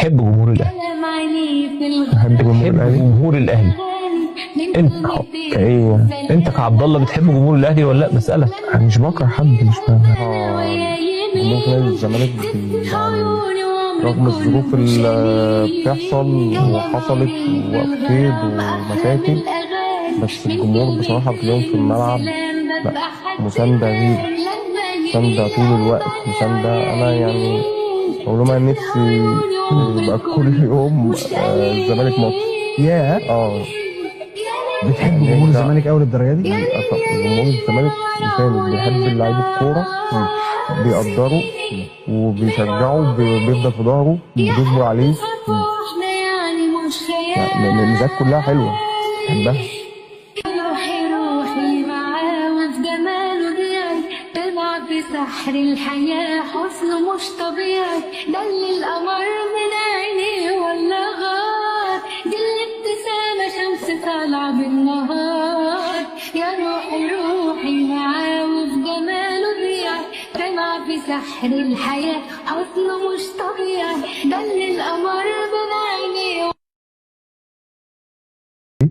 بتحب جمهور الاهلي؟ بحب جمهور الاهلي. جمهور الاهلي انت كايه؟ انت كعبد الله بتحب جمهور الاهلي ولا لا؟ بسالك. انا مش بكره حد، مش جمهور نادي الزمالك يعني رغم الظروف اللي بتحصل وحصلت ووقف قيد ومشاكل، بس الجمهور بصراحة بتلاقيهم في الملعب لا مساندة غير مساندة طول الوقت مساندة. أنا يعني أقول لهم أنا نفسي يبقى كل يوم الزمالك ماتش. ياه، بتحب جمهور الزمالك قوي للدرجة دي؟ جمهور الزمالك مساند، بيحب لعيب الكورة، بيقدره وبيشجعه، بيفضل في ظهره، بيصبر عليه. يعني الميزات كلها حلوة بحبها. سحر الحياة حسنه مش طبيعي، ده اللي القمر من عينيه ولا غار، دي الابتسامة شمس طالعة بالنهار. يا روحي روحي معاه وفي جماله ضيع، طلع في سحر الحياة حسنه مش طبيعي.